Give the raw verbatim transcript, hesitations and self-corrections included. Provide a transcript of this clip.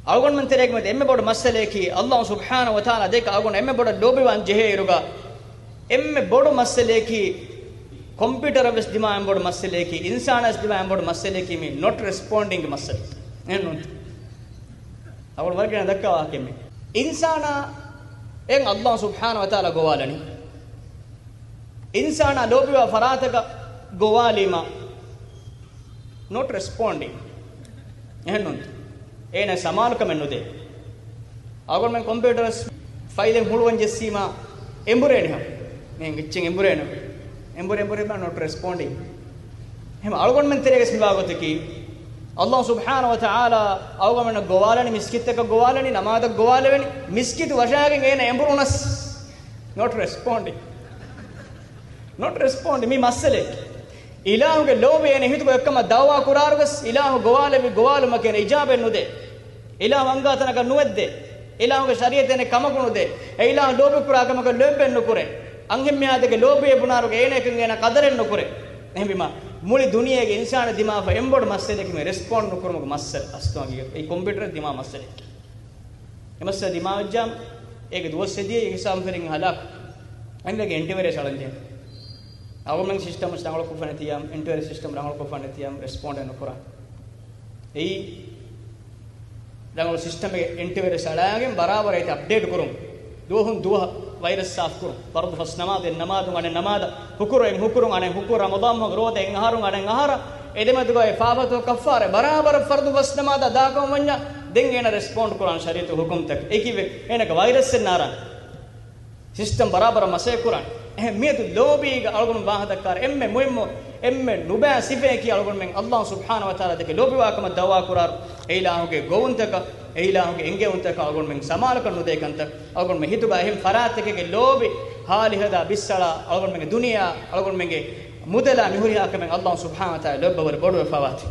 އަޅުގަނޑުމެން ތެރޭގެ މެދު އެންމެ ބޮޑު މައްސަލައަކީ، އައްލާހު ސުބްޙާނަހު ވަތަޢާލާ ދެކެ އަޅުގަނޑު އެންމެ ބޮޑަށް ލޯބިވާން ޖެހޭއިރުގަ، އެންމެ ބޮޑު މައްސަލައަކީ، ކޮމްޕިއުޓަރަށް ވެސް ދިމާ އެންމެ ބޮޑު މައްސަލައަކީ، އިންސާނާ ވެސް ދިމާ އެންމެ ބޮޑު މައްސަލައަކީ މި ނޮޓް ރެސްޕޯންޑިންގ މައްސަލަ. އެހެންނޫންތަ؟ އަޅުގަނޑު ވަރަށް ގިނަ ދައްކާ ވާހަކައެއް މި. އިންސާނާ އެން އައްލާހު ސުބްޙާނަހު ވަތަޢާލާ ގޮވާލަނީ. އިންސާނާ ލޯބިވާ ފަރާތަކަށް ގޮވާލީމަ، ނޮޓް ރެސްޕޯންޑިން. އެހެންނޫންތަ؟ އޭނަ ސަމާލުކަމެއް ނުދޭ. އަޅުގަނޑުމެން ކޮމްޕިއުޓަރަށް ފައިލެއް ހުޅުވަން ޖެއްސީމާ، އެނބުރޭނެ ހަމަ. މިހެން އެއްޗެއް އެނބުރޭނެ. އެނބުރޭ، އެނބުރޭ ނޮޓް ރެސްޕޯންޑިން. އެހެން އަޅުގަނޑުމެން ތެރޭގަ މިވާ ގޮތަކީ، އައްލާހު ސުބްޙާނަހު ވަތަޢާލާ އަޅުގަނޑުމެންނަށް ގޮވާލަނީ، މިސްކިތަކަށް ގޮވާލަނީ، ނަމާދަށް ގޮވާލެވެނީ، މިސްކިތު ވަށާގެން އޭނަ އެނބުރުނަސް، ނޮޓް ރެސްޕޯންޑިން. ނޮޓް ރެސްޕޯންޑިން. މި މައްސަލައެއް. އިލާހުގެ ލޯބި އޭނަ ހިތުގަ އެއްކަމަށް ދަޢުވާ ކުރާއިރުވެސް، އިލާހު ގޮވާލެއްވި ގޮވާލުމަކަށް އޭނަ އިޖާބައެއް ނުދޭ. އިލާހު އަންގާ ތަނަކަށް ނުވެއްދޭ. އިލާހުގެ ޝަރީޢަތަށް އޭނަ ކަމަކު ނުދޭ. އެ އިލާހު ލޯބި ކުރާ ކަމަކަށް ލޯބިވެސް ނުކުރޭ. އަންހެން މީހާ ދެކެ ލޯބިވެ ބުނާއިރުގަ އޭނައަކަށް އޭނަ ޤަދަރެއް ނުކުރޭ. އެހެންވީމަ، މުޅި ދުނިޔޭގެ އިންސާނާ ދިމާވާ އެންމެ ބޮޑު މައްސަލައަކީ މި ރެސްޕޯންޑް ނުކުރުމުގެ މައްސަލަ. އަސްލު ހަގީގަތުގައި ކޮމްޕިއުޓަރަށް ދިމާވާ މައްސަލައެއް. އެ މައްސަލަ ދިމާވެއްޖާމަ، އޭގެ ދުވަސް ހެދިޔަ އެ ހިސާބުން ފެށިގެން ހަލާކު. އަނެއް އެންޓިވައިރަސް އަޅަންޖެހޭ. އަޅުގަނޑުމެން ސިސްޓަމް ރަނގަޅު ކޮށްފަ ނެތިއްޔާ، އެންޓިވައިރަސް ސިސްޓަމް ރަނގަޅު ކޮށްފަ ނެތިއްޔާ، ރެސްޕޯންޑެއް ނުކުރާ. އެއީ ރަނގަޅު ސިސްޓަމެއް އެންޓިވައިރަސް އަޅާގެން ބަރާބަރަށް އެތި އަޕްޑޭޓް ކުރުން. ދުވަހުން ދުވަހަށް ވައިރަސް ސާފު ކުރުން. ފަރުޟު ފަސް ނަމާދު، އެއް ނަމާދުން އަނެއް ނަމާދަށް، ހުކުރު އެއް ހުކުރުން އަނެއް ހުކުރު، ރަމަޟާން މަހު ރޯދަ އެއް އަހަރުން އަނެއް އަހަރަށް، އެ ދެމެދުގައި ފާފަތައް ކައްފާރަ ބަރާބަރަށް ފަރުޟު ފަސް ނަމާދަށް ދާކަމަށް ވަންޏާ، ދެން އޭނަ ރެސްޕޯންޑް ކުރާން ޝަރީޢަތު ހުކުމްތަކަށް. އެކިވެ އޭނަގެ ވައިރަސްއެއް ނާރާނެ. ސިސްޓަމް ބަރާބަރަށް މަސައްކަތް ކުރާނެ. އެހެން މިއަދު ލޯބީގަ އަޅުގަނޑު ވާހަކަ ދައްކާއިރު އެންމެ މުހިއްމު، އެންމެ ނުބައި ސިފައަކީ އަޅުގަނޑުމެން އައްލާހު ސުބްޙާނަހު ވަތަޢާލާ ދެކެ ލޯބިވާ ކަމަށް ދަޢުވާ ކުރާއިރު، އެ އިލާހުގެ ގޮވުންތަކަށް، އެ އިލާހުގެ އެންގެވުންތަކަށް އަޅުގަނޑުމެން ސަމާލުކަން ނުދޭ ކަންތައް، އަޅުގަނޑުމެން ހިތުގަ އެހެން ފަރާތެކެއްގެ ލޯބި ހާލި ހަދާ ބިއްސަޅާ، އަޅުގަނޑުމެންގެ ދުނިޔެއާ، އަޅުގަނޑުމެންގެ މުދަލާ މިހުރިހާ ކަމެއް އައްލާހު ސުބްޙާނަހު ވަތަޢާލާ ލޯތްބަށްވުރެ ބޮޑުވެފަވާތީ.